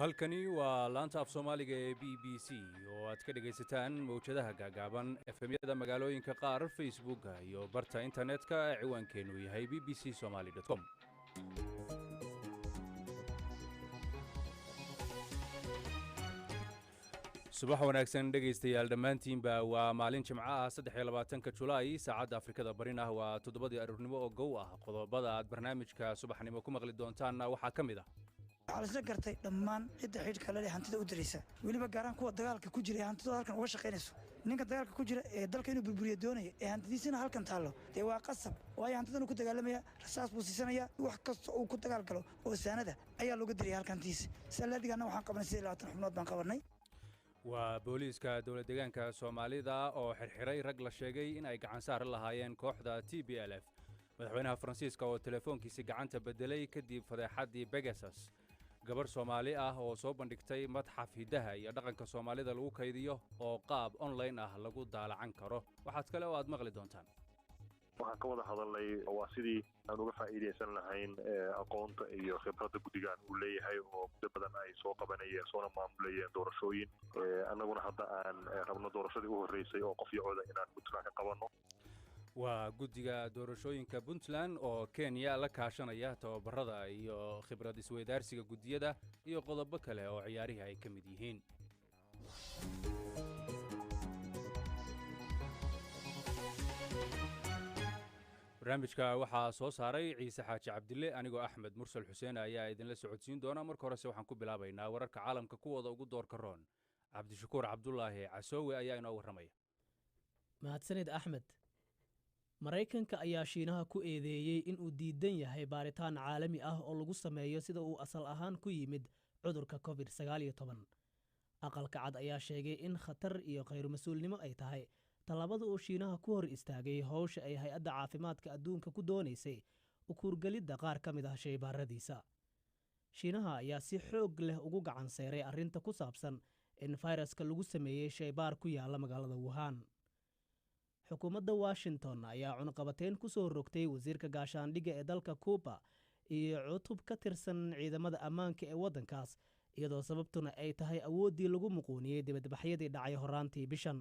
Halkani waa laanta af Soomaaliga ee BBC oo aad ka dhegaysataan mawjadaha gaagaaban, FM-yada magaalooyinka qaar, Facebooka iyo barta internetka ee ciwaankeennu yahay bbcsomali.com. Subax wanaagsan dhegaystayaal dhammaantiinba. Waa maalin Jimco ah, 23-ka Julaay, saacadda Afrikada Barina waa 7-dii aroornimo oo gow ah. Qodobada aad barnaamijka subaxnimo ku maqli doontaanna waxaa ka mid ah: Waxaa la isla gartay dhammaan cidda xidhka lale hantida u diraysa, weliba gaaraan kuwa dagaalka ku jira ee hantidooda halkan uga shaqaynayso. Ninka dagaalka ku jira ee dalka inuu burburiyo doonaya ee hantidiisina halkan taallo, dee waa qasab, waayo hantidan uu ku dagaalamaya, rasaas buu siisanaya, wax kasta uu ku dagaal galo oo saanada ayaa looga diraya halkan hantidiisa. Saalaadigaanna waxaan qabanay 28 xubnood baan qabanay. Waa booliiska dowlad deegaanka Soomaalida oo xirxiray rag la sheegay in ay gacansaar lahaayeen kooxda TPLF. Madaxweynaha Faransiiska oo telefoonkiisi gacanta beddelay kadib fadeexaddii Pegasus. Gabarh Soomaali ah oo soo bandhigtay madxaf hiddaha iyo dhaqanka Soomaalida lagu kaydiyo oo qaab online ah lagu daalacan karo. Waxaad kale oo aad maqli doontaan: Waxaan ka wada hadalnay waa sidii aan uga faa'iidaysan lahayn aqoonta iyo khibradda guddigan uu leeyahay, oo muddo badan ay soo qabanayeen soona maamulayeen doorashooyin, annaguna hadda aan rabno doorashadii u horreysay oo qof iyo coda inaan Puntland ka qabanno. Waa guddiga doorashooyinka Puntland oo Kenya la kaashanaya tababarada iyo khibrad isweydaarsiga guddiyada, iyo qodobo kale oo ciyaarihii ay ka mid yihiin. Barnaamijka waxaa soo saaray Ciise Xaaji Cabdille, anigoo Axmed Mursal Xuseen ayaa idinla socodsiin doona. Marka horese waxaan ku bilaabaynaa wararka caalamka kuwooda ugu doorka roon. Cabdishakuur Cabdulaahi Casoowe ayaa inoo warramaya. Mahadsanid Axmed. Maraykanka ayaa Shiinaha ku eedeeyey inuu diidan yahay baaritaan caalami ah oo lagu sameeyo sida uu asal ahaan ku yimid cudurka COVID-19. Aqalka Cad ayaa sheegay in khatar iyo khayr mas-uulnimo ay tahay tallaabada uu Shiinaha ku hor istaagay howsha ay Hay-adda Caafimaadka Adduunka ku doonaysay ukuurgelidda qaar ka mid ah shaybaaradiisa. Shiinaha ayaa si xoog leh ugu gacan seeray arrinta ku saabsan in fayraska lagu sameeyey shaybaar ku yaala magaalada Wuhan. Xukuumadda Washington ayaa cunaqabateyn ku soo rogtay wasiirka gaashaandhigga ee dalka Kuuba iyo cutub ka tirsan ciidamada ammaanka ee waddankaas, iyadoo sababtuna ay tahay awooddii lagu muquuniyey dibadbaxyadii dhacay horaantii bishan.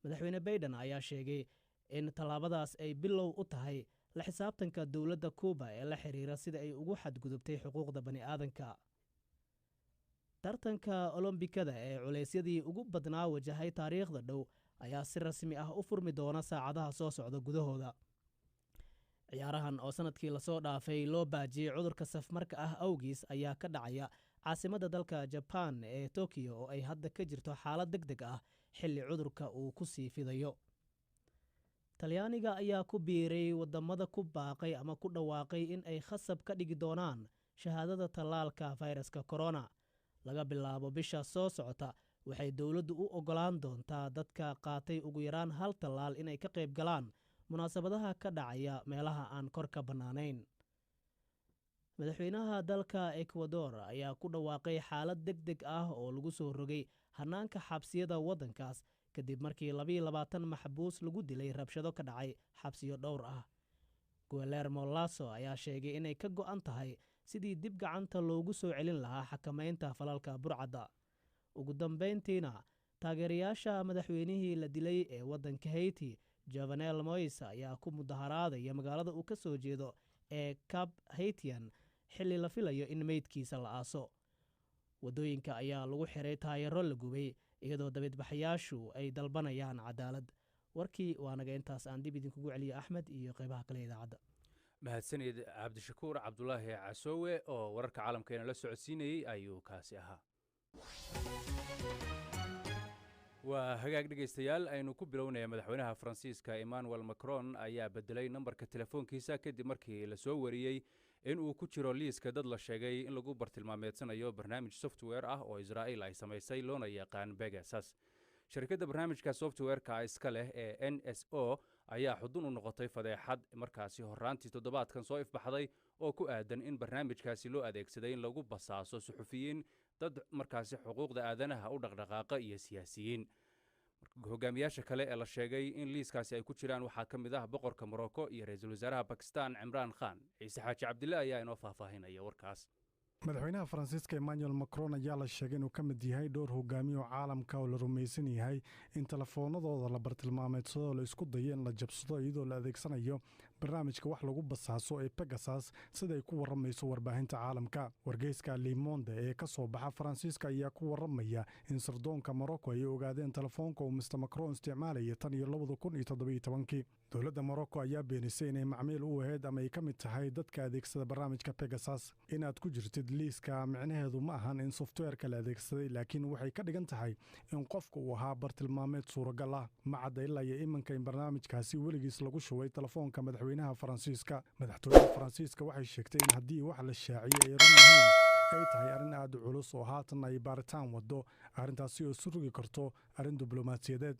Madaxweyne Baiden ayaa sheegay in tallaabadaas ay bilow u tahay la xisaabtanka dowladda Kuuba ee la xiriira sida ay ugu xadgudubtay xuquuqda bani'aadanka. Tartanka Olombikada ee culeysyadii ugu badnaa wajahay taariikhda dhow ayaa si rasmi ah u furmi doona saacadaha soo socda gudahooda. Ciyaarahan oo sanadkii lasoo dhaafay loo baajiyey cudurka safmarka ah awgiis ayaa ka dhacaya caasimadda dalka Jabaan ee Tokiyo, oo ay hadda ka jirto xaalad deg deg ah xilli cudurka uu ku sii fidayo. Talyaaniga ayaa ku biiray wadamada ku baaqay ama ku dhawaaqay in ay khasab ka dhigi doonaan shahaadada tallaalka fayraska corona. Laga bilaabo bisha soo socota, waxay dowladdu u oggolaan doontaa dadka qaatay ugu yaraan hal tallaal inay ka qayb galaan munaasabadaha ka dhacaya meelaha aan kor ka bannaanayn. Madaxweynaha dalka Ekwador ayaa ku dhawaaqay xaalad deg deg ah oo lagu soo rogay hanaanka xabsiyada waddankaas, kadib markii 22 maxbuus lagu dilay rabshado ka dhacay xabsiyo dhowr ah. Guillermo Lasso ayaa sheegay inay ka go'an tahay sidii dib gacanta loogu soo celin lahaa xakamaynta falalka burcadda. Ugu dambayntiina, taageerayaasha madaxweynihii la dilay ee waddanka Haiti, Jovenel Moise, ayaa ku mudaharaadaya magaalada uu ka soo jeedo ee Cap Haitian, xilli la filayo in meydkiisa la aaso. Waddooyinka ayaa lagu xiray taayaro la gubay, iyadoo dabidbaxayaashu ay dalbanayaan cadaalad. Warkii waa naga intaas. Aan dib idinkugu celiyo Axmed iyo qeybaha kale idaacadda. Mahadsanid Cabdishakuur Cabdulaahi Casoowe oo wararka caalamkeena la socodsiinayey ayuu kaasi ahaa. Waa hagaag dhegaystayaal, aynu ku bilownaya. Madaxweynaha Faransiiska Emmanuel Macron ayaa bedelay nambarka telefoonkiisa kadib markii lasoo wariyey in uu ku jiro liiska dad la sheegay in lagu bartilmaameedsanayo barnaamij software ah oo Israa'iil ay samaysay, loona yaqaan Pegasus. Sharikadda barnaamijka software-ka iska leh ee NSO ayaa xudun u noqotay fadeexad markaasi horaantii toddobaadkan soo ifbaxday, oo ku aadan in barnaamijkaasi loo adeegsaday in lagu basaaso suxufiyiin, dad markaasi xuquuqda aadanaha u dhaqdhaqaaqa iyo siyaasiyiin. Hogaamiyaasha kale ee la sheegay in liiskaasi ay ku jiraan waxaa ka mid ah boqorka Morocco iyo ra-iisul wasaaraha Bakistan Cimraan Khan. Ciise Xaaji Cabdille ayaa inoo faahfaahinaya warkaas. Madaxweynaha Faransiiska Emmanuel Macron ayaa la sheegay inuu ka mid yahay dhowr hogaamiye oo caalamka oo la rumaysan yahay in telefoonadooda la bartilmaameedsado, la isku dayo in la jabsado iyadoo la adeegsanayo barnaamijka wax lagu basaaso ee Pegasus, siday ku waramayso warbaahinta caalamka. Wargeyska Le Monde ee ka soo baxa Faransiiska ayaa ku waramaya in sirdoonka Morocco ay ogaadeen telefoonka uu Mr Macron isticmaalaya tan iyo 2017-kii. Dowladda Morocco ayaa beenisay inay macmiil u ahayd ama ay ka mid tahay dadka adeegsada barnaamijka Pegasus. Inaad ku jirtid liiska micnaheedu ma ahan in softwareka la adeegsaday, laakiin waxay ka dhigan tahay in qofka uu ahaa bartilmaameed suuragal ah. Ma cadda ilaa iyo iminka in barnaamijkaasi weligiis lagu shubay telefoonka madaxweynaha Faransiiska. Madaxtooyada Faransiiska waxay sheegtay in haddii wax la shaaciyey ay run yihiin, ay tahay arrin aad u culus oo haatan ay baaritaan waddo, arrintaasi oo surugi karto arrin diblomaasiyadeed.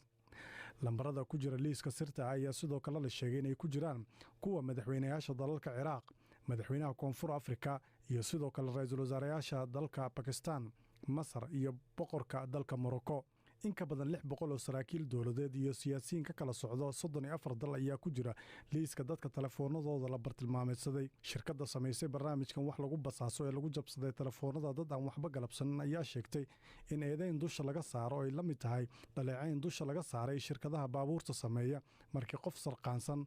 Lambarada ku jira liiska sirta ah ayaa sidoo kale la sheegay inay ku jiraan kuwa madaxweynayaasha dalalka Ciraaq, madaxweynaha Koonfur Afrika iyo sidoo kale ra-iisul wasaareyaasha dalka Bakistan, Masar iyo boqorka dalka Morocco. In ka badan 600 oo saraakiil dowladeed iyo siyaasiyiin ka kala socdo 34 dal ayaa ku jira liiska dadka telefoonadooda la bartilmaameedsaday. Shirkadda samaysay barnaamijkan wax lagu basaaso ee lagu jabsaday telefoonada dad aan waxba galabsanin ayaa sheegtay in eedeyn dusha laga saaro ay la mid tahay dhaleecayn dusha laga saaray shirkadaha baabuurta sameeya markii qof sarqaansan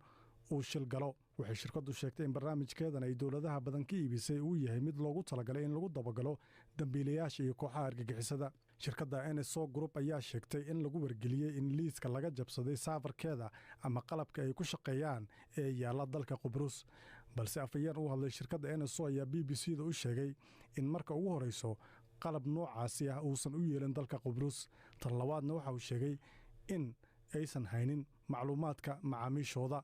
uu shil galo. Waxay shirkaddu sheegtay in barnaamijkeedan ay dowladaha badan ka iibisay uu yahay mid loogu talagalay in lagu dabagalo dambiilayaasha iyo kooxaha argagixisada. Shirkadda NSO Group ayaa sheegtay in lagu wargeliyey in liiska laga jabsaday serverkeeda ama qalabka ay ku shaqeeyaan ee yaalla dalka Qubrus, balse afhayeen u hadlay shirkadda NSO ayaa BBC da u sheegay in marka ugu horeyso qalab noocaasi ah uusan u yeelin dalka Qubrus. Tan labaadna waxa uu sheegay in aysan haynin macluumaadka macaamiishooda.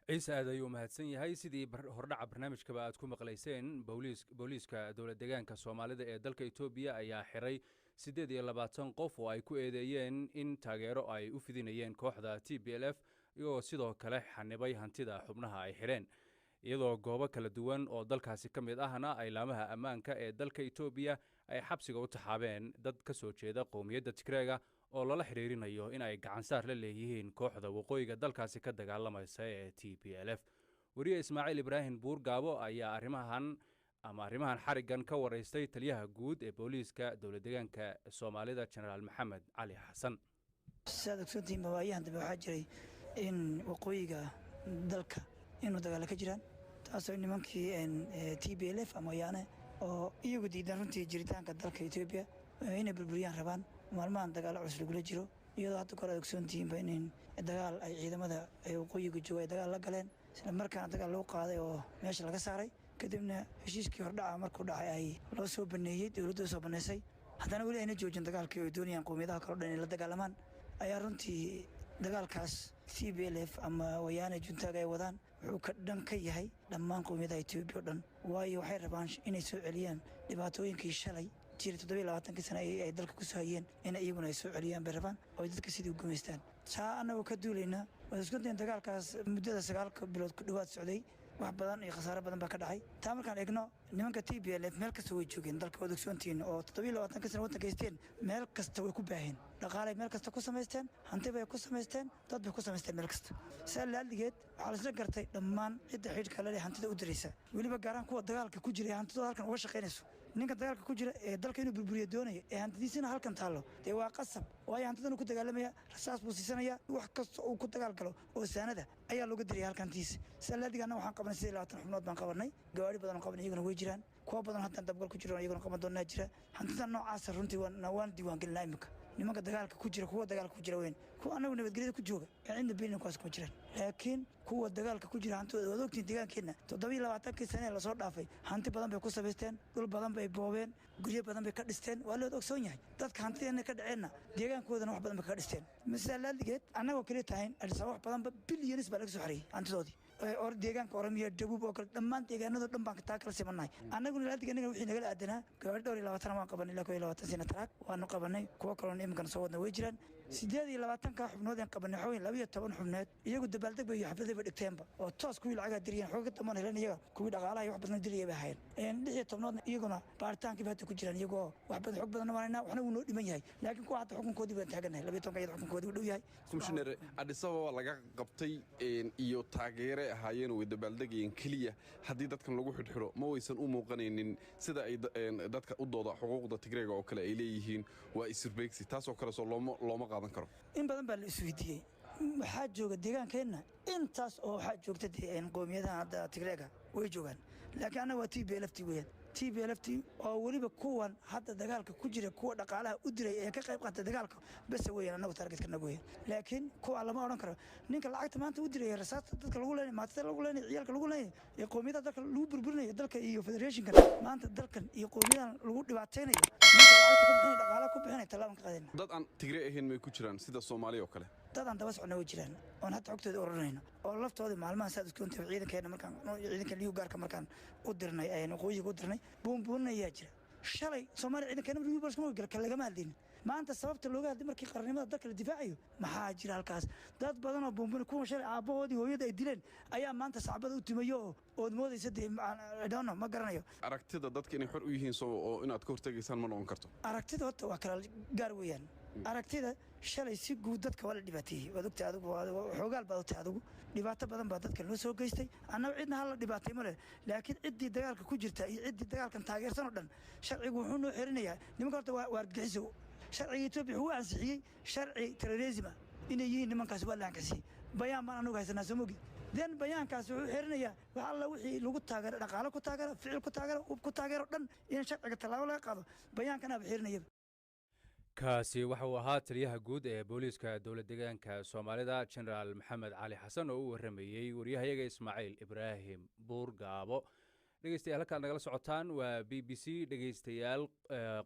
Ciise, aad ayuu mahadsan yahay. Sidii hordhaca barnaamijkaba aad ku maqlayseen, booliiska dowlad deegaanka Soomaalida ee dalka Etoobiya ayaa xiray 28 qof oo ay ku eedeeyeen in taageero ay u fidinayeen kooxda TPLF, iyagoo sidoo kale xanibay hantida xubnaha ay xidheen, iyadoo goobo kala duwan oo dalkaasi ka mid ahna ay laamaha ammaanka ee dalka Etoobiya ay xabsiga u taxaabeen dad ka soo jeeda qowmiyadda Tigreega oo lala xidhiirinayo in ay gacansaar la leeyihiin kooxda waqooyiga dalkaasi ka dagaalamaysa ee TPLF. Weriye Ismaaciil Ibraahim Buurgaabo ayaa arrimahan ama arrimahan xariggan ka waraystay taliyaha guud ee booliiska dowlad deegaanka Soomaalida, Jenaraal Maxamed Cali Xasan. Sidaad ogsoontihiin, waayahan dambe waxaa jiray in waqooyiga dalka inuu dagaalo ka jiraan, taasoo nimankii TPLF ama Wayaane oo iyagu diidan runtii jiritaanka dalka Etoobiya inay burburiyaan rabaan, maalmahan dagaalo culus lagula jiro, iyadoo hadda kore aad ogsoontihiinba in dagaal ay ciidamada waqooyiga jooga ay dagaal la galeen, isla markaana dagaal lagu qaaday oo meesha laga saaray. Kadibna heshiiskii hordhaca markuu dhacay ay loo soo baneeyey, dowladda u soo baneysay, haddana weli ayna joojin dagaalkii oo ay doonayaan qowmiyadaha kale o dhan inay la dagaalamaan. Ayaa runtii dagaalkaas TPLF ama Wayaane juntaaga ay wadaan wuxuu ka dhan ka yahay dhammaan qowmiyadaha Etoobiya o dhan, waayo waxay rabaan inay soo celiyaan dhibaatooyinkii shalay jiray, 27-kii sana ay dalka ku soo hayeen, in iyaguna ay soo celiyaan bay rabaan oo ay dadka sidii u gumaystaan. Taa annagoo ka duulaynaa, waad iskuntayn, dagaalkaas muddada 9-ka bilood ku dhowaad socday, wax badan iyo khasaaro badan baa ka dhacay. Taa markaan eegno, nimanka TPLF meel kasta way joogeen dalka, waad ogsoontihiin, oo 27-ka sana waddanka haysteen, meel kasta way ku baaheen, dhaqaalay meel kasta ku samaysteen, hanti bay ku samaysteen, dad bay ku samaysteen meel kasta. Saa laaldigeed waxaa la isla gartay dhammaan cidda xidhiidhka la leh hantida u diraysa, weliba gaaraan kuwa dagaalka ku jira ee hantidooda halkan uga shaqaynayso. Ninka dagaalka ku jira ee dalka inuu burburiyo doonaya ee hantidiisina halkan taallo, dee waa qasab, waayo hantidan ku dagaalamaya, rasaas buu siisanaya, wax kasta uu ku dagaal galo oo saanada ayaa looga diraya halkan hantidiisa. Saa laaldigaana waxaan qabanay 28 xubnood baan qabanay, gawaari badan oo qabanay iyaguna way jiraan, kuwa badan haddaan dabgal ku jiro iyaguna qaban doonaa jira. Hantida noocaasa runtii waan diiwaangelinaa iminka nimanka dagaalka ku jira, kuwa dagaalka ku jira weyn. Kuwa annagu nabadgelyada ku jooga ee cidna beenin kuwaas kuma jiraan, laakiin kuwa dagaalka ku jira hantidooda waad ogtihiin. Deegaankeenna 27-kii sane ee lasoo dhaafay hanti badan bay ku samaysteen, dhul badan bay boobeen, guryo badan bay ka dhisteen, waa lood ogsoon yahay. Dadka hantideenna ka dhaceenna deegaankoodana wax badan bay kaga dhisteen. Sidaa laaldigeed annagoo kaliya tahayn, Addis Ababa wax badanba bilyanis baa laga soo xareeyey hantidoodii, deegaanka Oromiya, Jabuub oo kale, dhammaan deegaanado dhan baan taa kala simannahay annaguna. Laaldig annaga wixii nagala aadanaa gawaari dhowr iyo labaatan waan qabanay, ilaa 21 sina taraag waanu qabanay, kuwo kaloona iminkana soo wadna way jiraan. 28-ka xubnood een qabanay waxaa weyn 12 xubnood iyagu dabaaldeg bay iyo xafladay bay dhigteenba oo toos kuwii lacagaa diriyeen, xooga dambana heleen, iyaga kuwii dhaqaalaha iyo wax badan diriyay bay ahaayeen. 16-naadna iyaguna baaritaankii bay hadda ku jiraan, iyagoo wax badan xog badanna waanaynaa, waxna wuu noo dhiman yahay, laakiin kuwa hadda xukunkoodii baan taaganahay. 12-ka iyada xukunkoodii wuu dhow yahay. Komishineer, Addis Ababa laga qabtay iyo taageere ahaayeen, way dabaaldegayeen keliya. Haddii dadkan lagu xidhxidho, ma waysan u muuqanaynin sida ay dadka u dooda xuquuqda Tigreega oo kale ay leeyihiin waa isirbeegsi, taasoo kale soo looma qaadan karo? In badan baa la isweydiiyey. Waxaa jooga deegaankeenna intaas oo waxaa joogta dee qowmiyadaha hadda Tigreega way joogaan, laakiin annaga waa TPLF-t weeyaan. TPLF-t oo weliba kuwan hadda dagaalka ku jira, kuwa dhaqaalaha u diray ee ka qayb qaata dagaalka bese weeyaan annagu targetka nagu weeyaan. Laakiin kuwa lama odhan karo. Ninka lacagta maanta u diraya rasaasta dadka lagu leenay, maatada lagu leenay, ciyaalka lagu leenay, ee qowmiyadaha dalka lagu burburinayo, dalka iyo federationkan maanta dalkan iyo qowmiyadahan lagu dhibaataynayo, ninka lacagta ku bixinay, dhaqaalaha ku bixinay, tallaabaan ka qaadayna. Dad aan Tigree ahayn may ku jiraan sida Soomaaliya oo kale? Dad aan daba socna way jiraan oon hadda xogtooda ururinayno oo laftooda maalmahan saad iskuntay ciidankeena markaan ciidanka liyu gaarka markaan u dirnay, waqooyiga u dirnay, buunbuuninayaa jira. Shalay Soomaaliya ciidankeena liyu booliska lagama hadlaynin. Maanta sababta looga hadlay markii qarannimada dalka la difaacayo maxaa jira halkaas? Dad badan oo buunbuuni, kuwa shalay aabbahoodii hooyada ay dileen ayaa maanta sacbada u tumayo oo ood moodaysa dee dhono ma garanayo. Aragtida dadka inay xor u yihiin soo oo inaad ka hortegaysaan ma noqon karto? Aragtida horta waa kala gaar weeyaan. Aragtida shalay si guud dadka waa la dhibaateeyey, waad ogtahay adigu, xoogaal baad ogtahay adigu. Dhibaato badan baa dadka loo soo geystay. Annaga cidna hala dhibaatay ma leh, laakiin ciddii dagaalka ku jirta iyo ciddii dagaalkan taageersan oo dhan sharcigu wuxuu noo xerinayaa nimanka horta waa argagixiso. Sharciga Etoobiya wuxuu ansixiyey sharci terrorism ah inay yihiin nimankaas, waa la ansixiyey. Bayaan baan anagu haysanaa, soo mogi den. Bayaankaas wuxuu xerinayaa wax alla wixii lagu taageero, dhaqaalo ku taageero, ficil ku taageero, hub ku taageero dhan in sharciga tallaabo laga qaado. Bayaankanaaba xerinayaba. Kaasi waxa uu ahaa taliyaha guud ee booliiska dowlad deegaanka Soomaalida, Genaraal Maxamed Cali Xasan, oo u warramayey waryahayaga Ismaaciil Ibraahim Buurgaabo. Dhegeystayaal, halkaad nagala socotaan waa BBC. Dhegeystayaal,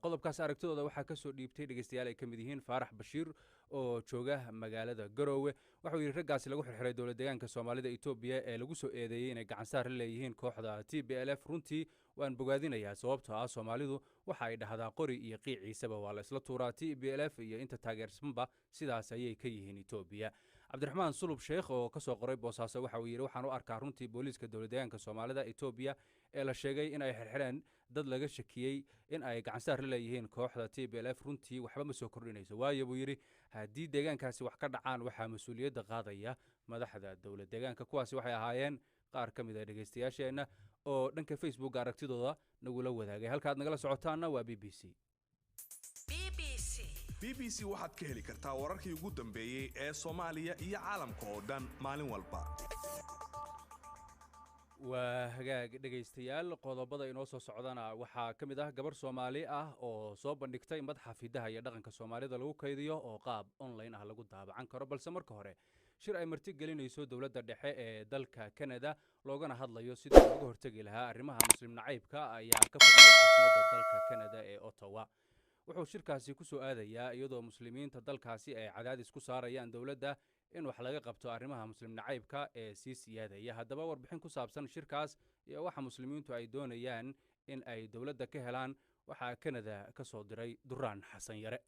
qodobkaas aragtidooda waxaa ka soo dhiibtay dhegeystayaal ay ka mid yihiin Faarax Bashiir oo jooga magaalada Garoowe. Waxauu yidhi raggaasi lagu xirxiray dowlad deegaanka Soomaalida Etoobiya ee lagu soo eedeeyey inay gacansaar la leeyihiin kooxda TPLF, runtii waan bogaadinayaa, sababtoo ah Soomaalidu waxa ay dhahdaa qori iyo qiiciisaba waa la isla tuuraa. TPLF iyo inta taageersanba sidaas ayay ka yihiin Etoobiya. Cabdiraxmaan Sulub Sheekh oo ka soo qoray Boosaaso waxa uu yidhi waxaan u arkaa runtii booliiska dowlad deegaanka Soomaalida Etoobiya ee la sheegay in ay xirxireen dad laga shakiyey in ay gacansaar la leeyihiin kooxda TPLF runtii waxba ma soo kordhinayso, waayo buu yidhi haddii deegaankaasi wax ka dhacaan waxaa mas-uuliyadda qaadaya madaxda dowlad deegaanka. Kuwaasi waxay ahaayeen qaar ka mid a dhegaystayaasheenna oo dhanka Facebook aragtidooda nagula wadaagay. Halkaad nagala socotaanna waa BBC. BBC waxaad ka heli kartaa wararkii ugu dambeeyey ee Soomaaliya iyo caalamka oo dhan maalin walba. Waa hagaag dhegaystayaal, qodobada inoo soo socdana waxaa ka mid ah gabar Soomaali ah oo soo bandhigtay madxaf hidaha iyo dhaqanka Soomaalida lagu kaydiyo oo qaab online ah lagu daabacan karo. Balse marka hore, shir ay marti gelinayso dowladda dhexe ee dalka Canada loogana hadlayo sidii looga hortegi lahaa arrimaha Muslim nacaybka ayaa ka furmay caasimadda dalka Canada ee Ottawa. Wuxuu shirkaasi ku soo aadayaa iyadoo Muslimiinta dalkaasi ay cadaadis ku saarayaan dowladda in wax laga qabto arrimaha Muslim nacaybka ee sii siyaadaya. Haddaba warbixin ku saabsan shirkaas iyo waxa Muslimiintu ay doonayaan in ay dowladda ka helaan waxaa Canada ka soo diray Duraan Xasan Yare.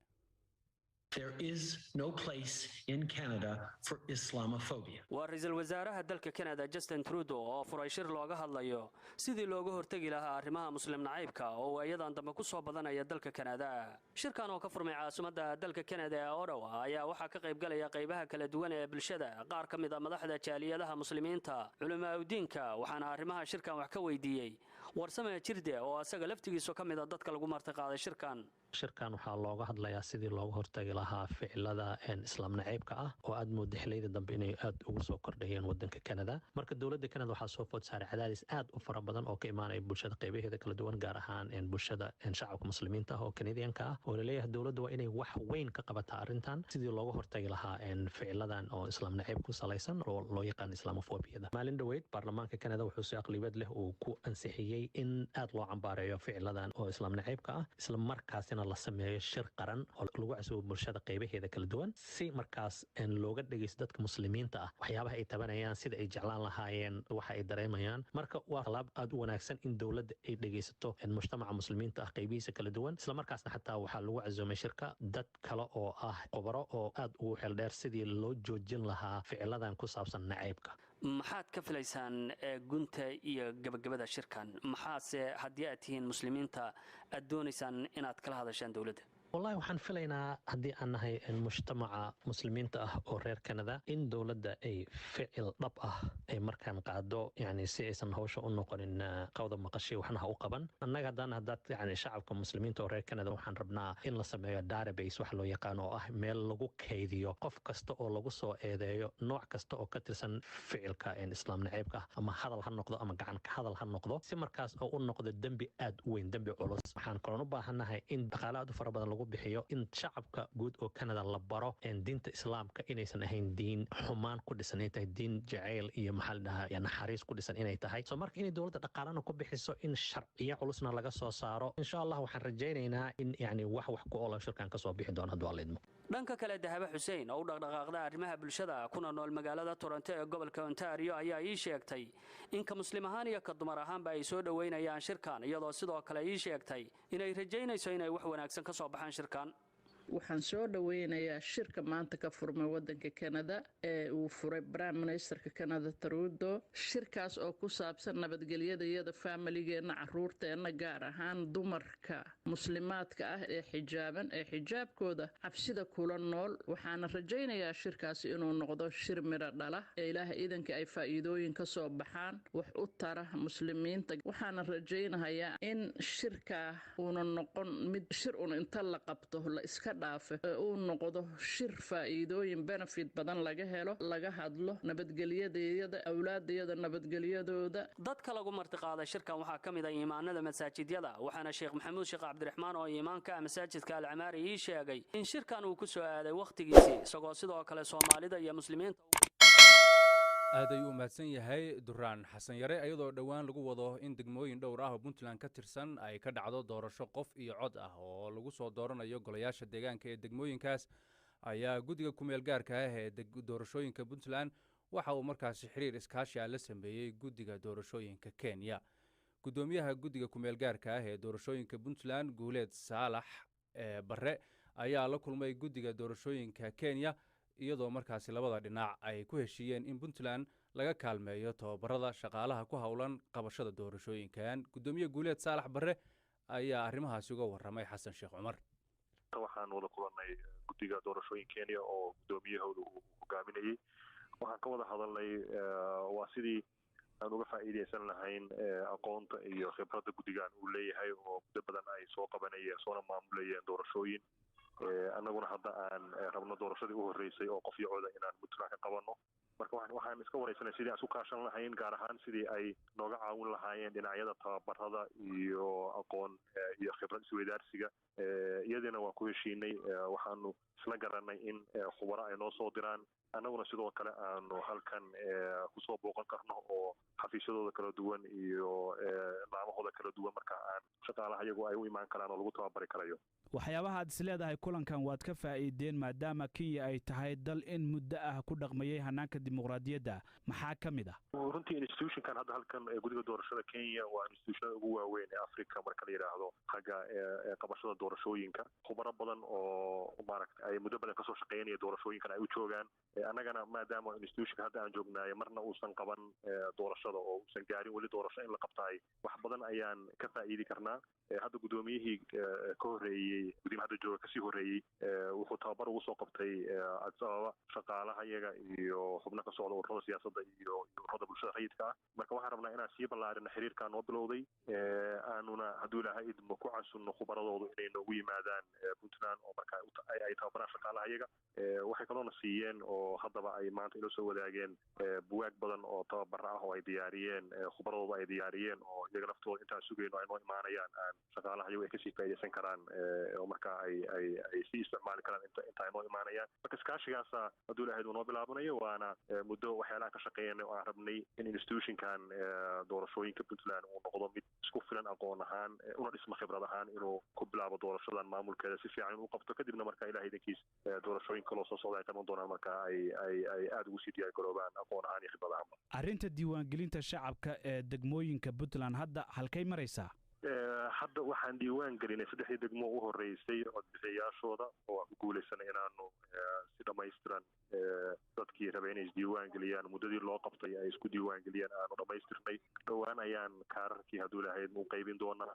There is no place in Canada for Islamophobia. Waa ra-iisul wasaaraha dalka Canada Justin Trudeau oo furay shir looga hadlayo sidii looga hortegi lahaa arrimaha Muslim nacaybka oo waayadan dambe ku soo badanaya dalka Kanada. Shirkan oo ka furmay caasimadda dalka Kanada ee Ottawa ayaa waxaa ka qaybgalaya qaybaha kala duwan ee bulshada, qaar ka mid a madaxda jaaliyadaha Muslimiinta, culimaaudiinka. Waxaana arrimaha shirkan wax ka weydiiyey Warsame Jirde oo asaga laftigiisu ka mid a dadka lagu martiqaaday shirkan. Shirkan waxaa looga hadlayaa sidii looga hortagi lahaa ficilada Islaam naciibka ah oo aad mooda xilliyada dambe inay aad ugu soo kordhayeen wadanka Canada. Marka dowladda Canada waxaa soo food saaray cadaadis aad u fara badan oo ka imaanaya bulshada qaybaheeda kala duwan, gaar ahaan bulshada shacabka Muslimiinta ah oo Canadianka ah, oo laleeyahay dowladda waa inay wax weyn ka qabataa arrintan sidii looga hortagi lahaa ficiladan oo Islaam naciib ku salaysan oo loo yaqaan islamophobiyada. Maalin dhoweyd baarlamaanka Canada wuxuu si aqlibiyad leh uu ku ansixiyey tahay in aad loo cambaareeyo ficiladan oo islaam nacaybka ah, isla markaasina la sameeyo shir qaran oo lagu casubo bulshada qaybaheeda kala duwan, si markaas looga dhegeysto dadka muslimiinta ah waxyaabaha ay tabanayaan, sida ay jeclaan lahaayeen, waxa ay dareemayaan. Marka waa talaab aad u wanaagsan in dowladda ay dhegeysato mujtamaca muslimiinta ah qaybihiisa kala duwan. Isla markaasna xataa waxaa lagu casuumay shirka dad kale oo ah khubaro oo aad ugu xeeldheer sidii loo joojin lahaa ficiladan ku saabsan nacaybka. Maxaad ka filaysaan gunta iyo gabagabada shirkan? Maxaase haddii aad tihiin muslimiinta aad doonaysaan inaad kala hadashaan dowladda? Wallahi, waxaan filaynaa haddii aan nahay mujtamaca muslimiinta ah oo reer Canada in dowladda ay ficil dhab ah ay markaan qaado, yani si aysan hawsha u noqonin qawda maqashay waxna ha u qaban. Annaga haddaan haddaad yani shacabka muslimiinta oo reer Canada, waxaan rabnaa in la sameeyo database wax loo yaqaano, oo ah meel lagu kaydiyo qof kasta oo lagu soo eedeeyo nooc kasta oo ka tirsan ficilka islaam naceybka ah, ama hadal ha noqdo ama gacan ka hadal ha noqdo, si markaas oo u noqdo dembi aad u weyn, dembi culus. Waxaan kaloon u baahannahay in dhaqaale aad u fara badan lagu bixiyo in shacabka guud oo Canada la baro diinta islaamka inaysan ahayn diin xumaan ku dhisan, inay tahay diin jacayl iyo, maxaa la dhahaa, naxariis ku dhisan inay tahay. So marka inay dowladda dhaqaalana ku bixiso, in sharciyo culusna laga soo saaro. Insha Allah waxaan rajaynaynaa in yani wax ku oola shirkan kasoo bixi doono hadduu Alla idmo. Dhanka kale, Dahabo Xuseen oo u dhaqdhaqaaqda arrimaha bulshada kuna nool magaalada Toronto ee gobolka Ontario ayaa ii sheegtay in ka muslim ahaan iyo ka dumar ahaanba ay soo dhoweynayaan shirkan, iyadoo sidoo kale ii sheegtay inay rajaynayso inay wax wanaagsan ka soo baxaan shirkan. Waxaan soo dhaweynayaa shirka maanta ka furmay wadanka Canada ee uu furay Prime Ministerka Canada Trudeau, shirkaas oo ku saabsan nabadgelyadayada, faamiligeenna, caruurteenna, gaar ahaan dumarka muslimaadka ah ee xijaaban ee xijaabkooda cabsida kula nool. Waxaana rajaynayaa shirkaasi inuu noqdo shir midho dhala ee Ilaaha iidanka ay faa'iidooyin ka soo baxaan wax u tara muslimiinta. Waxaana rajaynayaa in shirkaa uuna noqon mid shir un inta la qabto la iska dhaafo, ee uu noqdo shir faa'iidooyin, benefit badan laga helo, laga hadlo nabadgelyadayada, awlaadayada nabadgelyadooda. Dadka lagu martiqaaday shirkan waxaa ka mid ah imaamada masaajidyada, waxaana Sheekh Maxamuud Sheekh Cabdiraxmaan oo imaamka ah masaajidka Alcamaari ii sheegay in shirkan uu ku soo aaday wakhtigiisii, isagoo sidoo kale soomaalida iyo muslimiinta Aad ayuu u mahadsan yahay Duraan Xasan Yare. Iyadoo dhowaan lagu wado in degmooyin dhowr ah oo Puntland ka tirsan ay ka dhacdo doorasho qof iyo cod ah oo lagu soo dooranayo golayaasha deegaanka ee degmooyinkaas, ayaa guddiga kumeel gaarka ah ee doorashooyinka Puntland waxa uu markaasi xiriir iskaashi ah la sameeyey guddiga doorashooyinka Kenya. Guddoomiyaha guddiga kumeel gaarka ah ee doorashooyinka Puntland, Guuleed Saalax Barre, ayaa la kulmay guddiga doorashooyinka Kenya, iyadoo markaasi labada dhinac ay ku heshiiyeen in Puntland laga kaalmeeyo tababarada shaqaalaha ku howlan qabashada doorashooyinkan. Guddoomiye Guuleed Saalax Barre ayaa arrimahaasi uga warramay Xasan Sheekh Cumar. Waxaan wada kulannay guddiga doorashooyin Kenya oo guddoomiyahooda uu hogaaminayey. Waxaan ka wada hadalnay waa sidii aan uga faa'iidaysan lahayn aqoonta iyo khibradda guddigan uu leeyahay oo muddo badan ay soo qabanayeen soona maamulayeen doorashooyin, annaguna hadda aan rabno doorashadii u horreysay oo qof iyo coda inaan Puntland ka qabanno. Marka waxaan iska waraysanay sidii aan isku kaashan lahayn, gaar ahaan sidii ay nooga caawin lahaayeen dhinacyada tababarada iyo aqoon iyo khibrad isweydaarsiga. Iyadiina waan ku heshiinay. Waxaanu isla garanay in khubaro ay noo soo diraan, annaguna sidoo kale aanu halkan kusoo booqan karno oo xafiisyadooda kala duwan iyo laamahooda kala duwan marka aan shaqaalaha iyagu ay u imaan karaan oo lagu tababari karayo. Waxyaabaha aad is leedahay kulankan waad ka faa'iideen, maadaama Kenya ay tahay dal in muddo ah ku dhaqmayay hanaanka dimuqraadiyadda, maxaa ka mid ah? Runtii institutionkan hadda halkan guddiga doorashada Kenya waa institutionada ugu waaweyn ee Africa marka la yidhaahdo xagga qabashada doorashooyinka. Khubaro badan oo maaragta ay muddo badan kasoo shaqeynaya doorashooyinkan ay u joogaan. Annagana maadaama institutionka hadda aan joognaayo marna uusan qaban doorashada oo uusan gaarin weli doorasho in la qabtaay, wax badan ayaan ka faa'iidi karnaa. Hadda guddoomiyihii ka horreeyey, gudoomiye hadda jooga kasii horreeyey, wuxuu tababar ugu soo qabtay Addis Ababa shaqaalaha iyaga iyo xubno ka socda ururada siyaasadda iyo ururada bulshada rayidka ah. Marka waxaan rabnaa inaan sii ballaarino xiriirkaa noo bilowday, aanuna hadduu Ilaahay idmo ku casunno khubaradoodu inay noogu yimaadaan Puntland oo marka ay tababaraan shaqaalaha iyaga. Waxay kaloona siiyeen oo haddaba ay maanta ila soo wadaageen buwaag badan oo tababara ah oo ay diyaariyeen khubaradooda ay diyaariyeen, oo iyaga laftooda intaan sugayno ay noo imaanayaan aan shaqaalaha iyagu ay kasii faa'iidaysan karaan oo marka ay sii isticmaali karaan inta ay noo imaanayaan. Marka iskaashigaasa hadduu Ilahayd uu noo bilaabanayo, waana muddo waxyaalaha ka shaqeeyanay oo aan rabnay in institutionkan doorashooyinka Puntland uu noqdo mid isku dhammaystiran aqoon ahaan una dhisma khibrad ahaan inuu ku bilaabo doorashadan maamulkeeda si fiican inuu qabto. Kadibna marka Ilahay idankiis doorashooyin kaloo soo socda ay qaban doonaan, marka ay aada ugu sii diyaargaroobaan aqoon ahaan iyo khibrad ahaanba. Arrinta diiwaangelinta shacabka ee degmooyinka Puntland hadda halkay maraysaa? Hadda waxaan diiwaan gelinay saddexdii degmo u horreysay codbixiyayaashooda, oo aan ku guulaysanay inaanu si dhammaystiran dadkii rabay inay isdiiwaan geliyaan muddadii loo qabtay ay isku diiwaan geliyaan aanu dhammaystirnay. Dhowaan ayaan kaararkii, hadduu lahayd, u qaybin doonaa.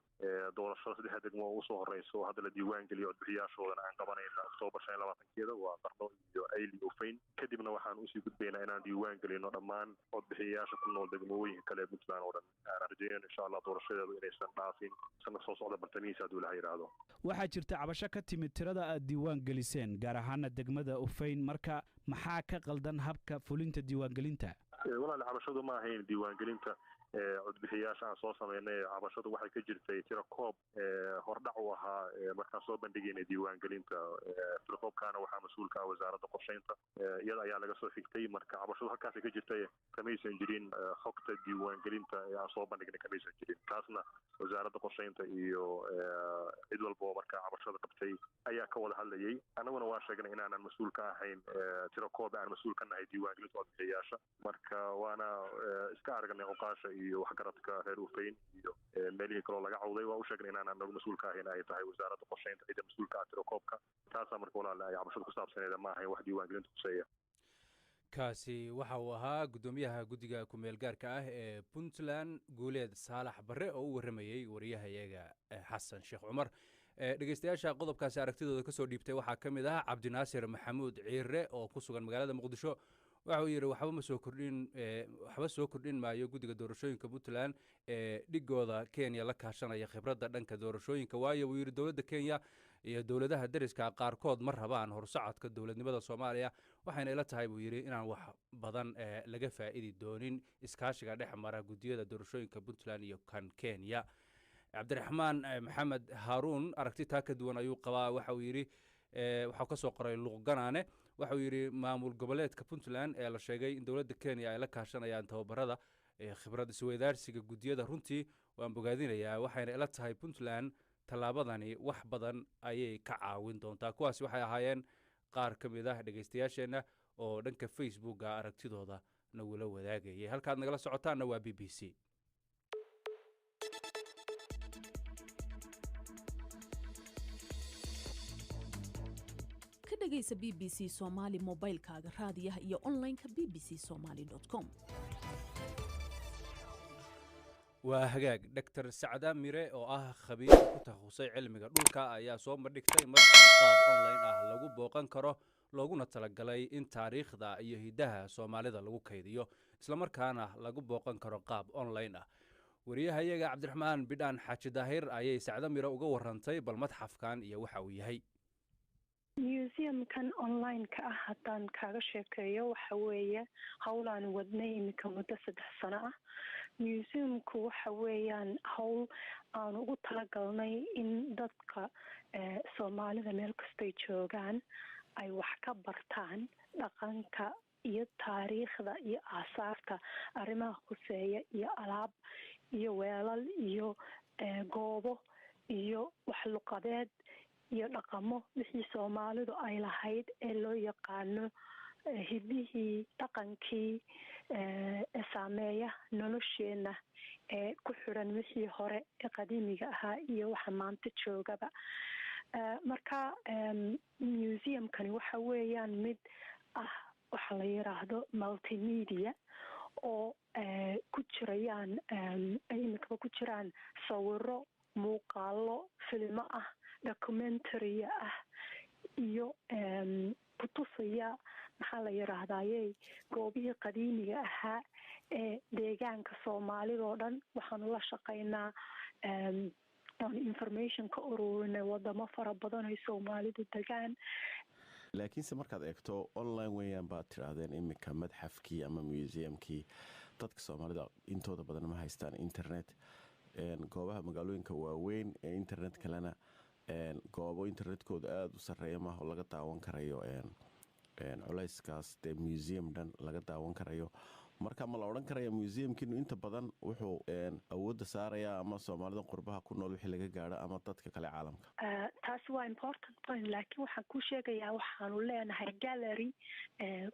Doorashada saddexda degmo usoo horeysa oo hadda la diiwaan geliyo codbixiyaashoodana aan qabanayna Oktoobar 25-keeda, waa Qardho iyo Ayl iyo Ufayn. Kadibna waxaan usii gudbaynaa inaan diiwaan gelino dhammaan codbixiyayaasha ku nool degmooyinka kale ee Puntland oo dhan. Aan rajeynayno, insha Allah, doorashadeedu inaysan dhaafin sanad soo socda bartamihiisa, hadduu Ilaha yidhaahdo. Waxaa jirta cabasho ka timid tirada aad diiwaan geliseen, gaar ahaana degmada Ufayn. Marka maxaa ka qaldan habka fulinta diiwaangelinta? Walaal, cabashadu ma ahayn diiwaangelinta codbixiyaasha aan soo samaynay. Cabashadu waxay ka jirtay tiro koob hordhac u ahaa markaan soo bandhigaynay diiwaangelinta. Tirakoobkaana waxaa mas-uulka ah Wasaaradda Qorsheynta, iyada ayaa laga soo xigtay. Marka cabashadu halkaasay ka jirtay, kamaysan jirin xogta diiwaangelinta ee aan soo bandhignay, kamaysan jirin. Taasna Wasaaradda Qorsheynta iyo cid walba oo markaa cabashada qabtay ayaa ka wada hadlayay. Annaguna waa sheegnay inaanan mas-uul ka ahayn tirakoob, aan mas-uul ka nahay diiwaangelinta codbixiyayaasha. Marka waana iska aragnay cuqaasha iyo waxgaradka reer Ufayn iyo meelihii kaloo laga cawday. Waa u sheegnay inaanan nagu mas-uul ka ahayn, ay tahay Wasaaradda Qorsheynta cidda mas-uulka ah tirakoobka. Taasaa marka, walaal, ay cabashada ku saabsaneeda, ma ahayn wax diiwaangelinta khuseeya. Kaasi waxa uu ahaa guddoomiyaha guddiga ku-meel gaarka ah ee Puntland, Guuleed Saalax Barre, oo u warramayey wariyahayaga Xasan Sheekh Cumar. Dhegeystayaasha qodobkaasi aragtidooda kasoo dhiibtay waxaa ka mid ah Cabdinaasir Maxamuud Ciire oo ku sugan magaalada Muqdisho. Waxa uu yidhi: "Waxba ma soo kordhin, waxba soo kordhin maayo guddiga doorashooyinka Puntland ee dhigooda Kenya la kaashanaya khibradda dhanka doorashooyinka, waayo," buu yidhi, "dowladda Kenya iyo dowladaha deriska qaarkood ma rabaan horsocodka dowladnimada Soomaaliya. Waxayna ila tahay," buu yidhi, "inaan wax badan laga faa'idi doonin iskaashiga dhex mara guddiyada doorashooyinka Puntland iyo kan Kenya." Cabdiraxmaan Maxamed Haaruun aragti taa ka duwan ayuu qabaa. Waxa uu yidhi, waxau ka soo qoray Luuqganaane, waxauu yidhi: "Maamul goboleedka Puntland ee la sheegay in dowladda Kenya ay la kaashanayaan tababarada khibrad isweydaarsiga guddiyada, runtii waan bogaadinayaa, waxayna ila tahay Puntland tallaabadani wax badan ayay ka caawin doontaa." Kuwaasi waxay ahaayeen qaar ka mid ah dhegaystayaasheenna oo dhanka Facebooka aragtidooda nagula wadaagayay. Halkaad nagala socotaanna waa BBC. Ka dhegaysa BBC Soomaali mobilkaaga, raadiyaha iyo onlineka bbcsomali.com. Waa hagaag. Doctor Sacda Mire oo ah khabiir ku takhasusay cilmiga dhulka ayaa soo bandhigtay madxaf qaab online ah lagu booqan karo, looguna talagalay in taariikhda iyo hiddaha Soomaalida lagu kaydiyo, islamarkaana lagu booqan karo qaab online ah. Wariyahayaga Cabdiraxmaan Bidhaan Xaaji Daahir ayay Sacda Mire uga warantay bal madxafkan iyo waxa uu yahay. Museumkan online-ka ah haddaan kaaga sheekeeyo, waxa weeye howlaan wadnay iminka muddo 3 sano ah. Museumku waxa weeyaan howl aan ugu talagalnay in dadka Soomaalida meel kastay joogaan ay wax ka bartaan dhaqanka iyo taariikhda iyo aasaarta, arrimaha khuseeya, iyo alaab iyo weelal iyo goobo iyo wax luqadeed iyo dhaqamo, wixii Soomaalidu ay lahayd ee loo yaqaano hidihii, dhaqankii, ee saameeya nolosheenna, ee ku xiran wixii hore ee qadiimiga ahaa iyo waxa maanta joogaba. Marka museumkani waxa weeyaan mid ah waxa la yiraahdo multimedia, oo ku jirayaan, iminkaba ku jiraan sawiro, muuqaalo, filimo ah, documentary ah, iyo kutusaya, maxaa la yiraahdaye, goobihii qadiimiga ahaa ee deegaanka Soomaalida oo dhan. Waxaanu la shaqeynaa oon information ka ururinay wadamo fara badan ay Soomaalidu degaan. Laakiinse markaad eegto, online weeyaan baad tidhaahdeen iminka madxafkii ama museumkii. Dadka Soomaalida intooda badan ma haystaan internet. Goobaha magaalooyinka waaweyn ee internet kalena goobo internetkooda aada u sareeya maaha oo laga daawan karayo culayskaas dee museum dhan laga daawan karayo. Marka ma la odhan karaya museumkiinu inta badan wuxuu awoodda saarayaa ama Soomaalida qurbaha ku nool wixii laga gaadho ama dadka kale caalamka? Taasi waa important point, laakiin waxaan kuu sheegayaa, waxaanu leenahay gallery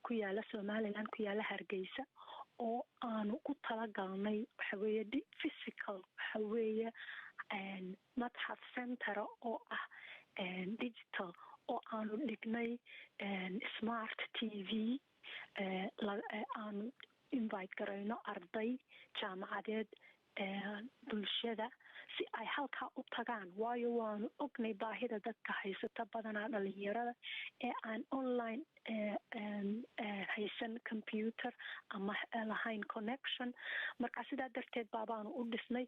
ku yaala Somaliland, ku yaala Hargeysa, oo aanu ku talagalnay. Waxa weeye physical, waxa weeye madxaf center oo ah digital, oo aanu dhignay smart TV, aanu invite garayno arday jaamacadeed, bulshada, si ay halkaa u tagaan, waayo waanu ognay baahida dadka haysata, badanaa dhalinyarada ee aan online haysan computer ama lahayn connection. Marka sidaa darteed baabaanu u dhisnay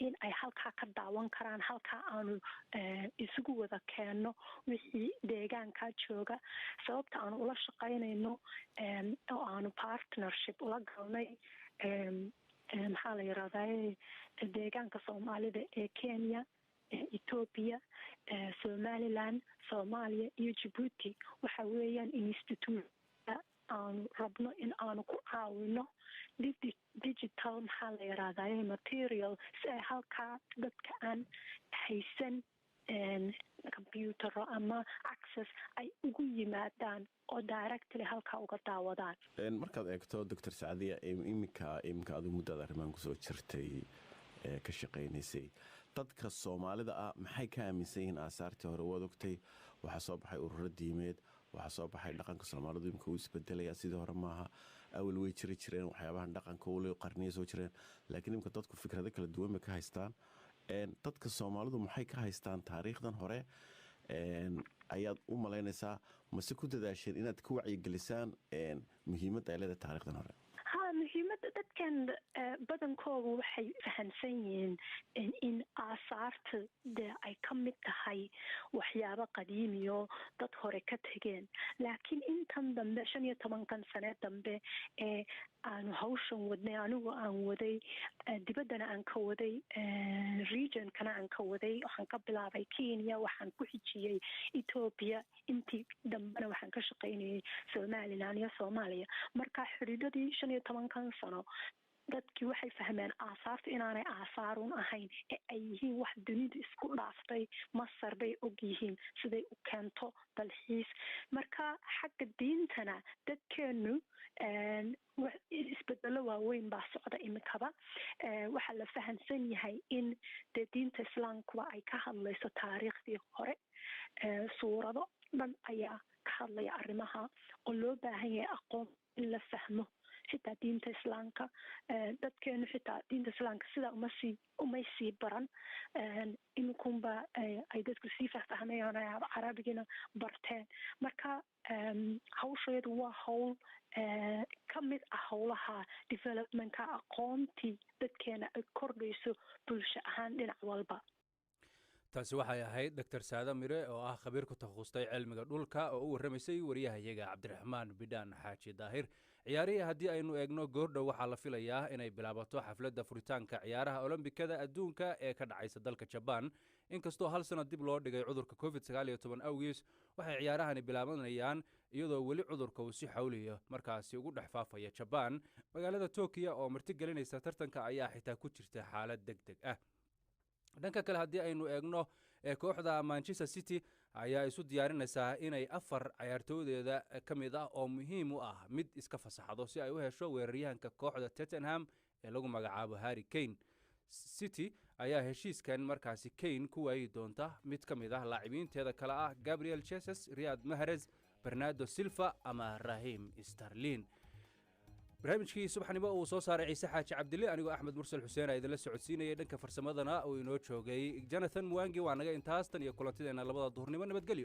in ay halkaa ka daawan karaan, halkaa aanu isugu wada keenno wixii deegaankaa jooga. Sababta aanu ula shaqaynayno oo aanu partnership ula galnay, maxaa la yirahdaa, deegaanka Soomaalida ee Kenya, Ethiopia, Somaliland, Soomaaliya iyo Jabuuti, waxa weeyaan institute aanu rabno in aanu ku caawino digital, maxaa la yirahdaa, material, si ay halkaa dadka aan haysan computero ama access ay ugu yimaadaan oo directly halkaa uga daawadaan. Markaad eegto, Doctor Sacdiya, iminka adigu muddaad arrimahan kusoo jirtay ee ka shaqaynaysay, dadka Soomaalida ah maxay ka aaminsan yihiin aasaartii hore? Waad ogtay, waxaa soo baxay ururo diimeed, waxaa soo baxay dhaqanka Soomaalidu imika uu isbedelaya, sidii hore maaha. Awal way jiri jireen waxyaabahan dhaqanka ule, qarniya soo jireen, laakiin imika dadku fikrado kala duwan bay ka haystaan. Dadka Soomaalidu maxay ka haystaan taariikhdan hore ayaad u malaynaysaa? Mase ku dadaasheen inaad ka wacyigelisaan muhiimadda ay leedahay taarikhdan hore? Ha, muhiimadda dadkan badankoodu waxay fahamsan yihiin in aasaarta dee ay ka mid tahay waxyaabo qadiimiyo dad hore ka tegeen, laakiin intan dambe, 15-kan sane dambe ee aanu hawshan wadnay, anigu aan waday, dibaddana aan ka waday, regionkana aan ka waday, waxaan ka bilaabay Kenya, waxaan ku xijiyey Ethiopia, intii dambena waxaan ka shaqaynayay Somaliland iyo Soomaaliya. Marka xidhiidhadii 15-kan sano, dadkii waxay fahmeen aasaartu inaanay aasaarun ahayn ee ay yihiin wax dunidu isku dhaaftay. Masar bay og yihiin siday u keento dalxiis. Marka xagga diintana dadkeenu isbedelo waaweyn baa socda iminkaba. Waxaa la fahamsan yahay in dee diinta Islaamkuba ay ka hadlayso taariikhdii hore. Suurado dhan ayaa ka hadlaya arrimaha oo loo baahan yahay aqoon in la fahmo. Xitaa diinta Islaamka, dadkeenu xitaa diinta Islaamka sidaa umasii umay sii baran, iminkunba ay dadku sii fahfahmayaan, ay Carabigina barteen. Marka hawsheedu waa hawl ka mid ah howlaha developmentka, aqoontii dadkeena ay kordhayso bulsho ahaan dhinac walba. Taasi waxay ahayd Doctor Saada Mire oo ah khabiir ku takhasustay cilmiga dhulka oo u warramaysay wariyahayaga Cabdiraxmaan Bidhaan Xaaji Daahir. Ciyaarihii haddii aynu eegno, goordhow waxaa la filayaa inay bilaabato xafladda furitaanka ciyaaraha Olombikada adduunka ee ka dhacaysa dalka Jabaan. Inkastoo hal sano dib loo dhigay cudurka COVID 19 awgiis, waxay ciyaarahani bilaabanayaan iyadoo weli cudurka uu si xawliya markaasi ugu dhex faafaya Jabaan. Magaalada Tokiya oo martigelinaysa tartanka ayaa xitaa ku jirta xaalad deg deg ah. Dhanka kale haddii aynu eegno, kooxda Manchester City ayaa isu diyaarinaysaa inay afar cayaartooydeeda ka mid ah oo muhiim u ah mid iska fasaxdo si ay u hesho weeraryahanka kooxda Tottenham ee lagu magacaabo Harry Kane. City ayaa heshiiskan markaasi Kane ku waayi doonta mid ka mid ah laacibinteeda kale ah Gabriel Jesus, Riyad Mahrez, Bernardo Silva ama Raheem Sterling. Barnaamijkii subaxnimo uu soo saaray Ciise Xaaji Cabdille, anigoo Axmed Mursal Xuseen aa idinla socodsiinayay, dhanka farsamadana uu inoo joogay Jonathan Mwangi, waa naga intaas. Tan iyo kulantideenna 2-da duhurnimo, nabadgelyo.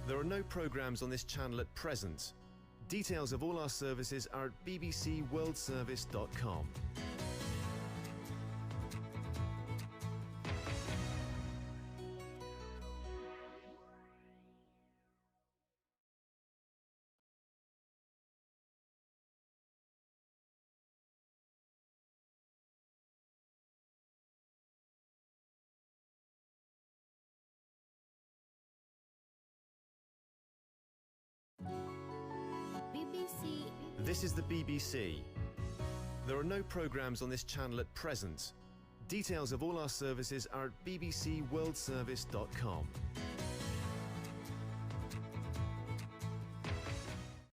There are no programmes on this channel at present. Details of all our services are at bbcworldservice.com. BBC. This is the BBC. There are no programmes on this channel at present. Details of all our services are at bbcworldservice.com.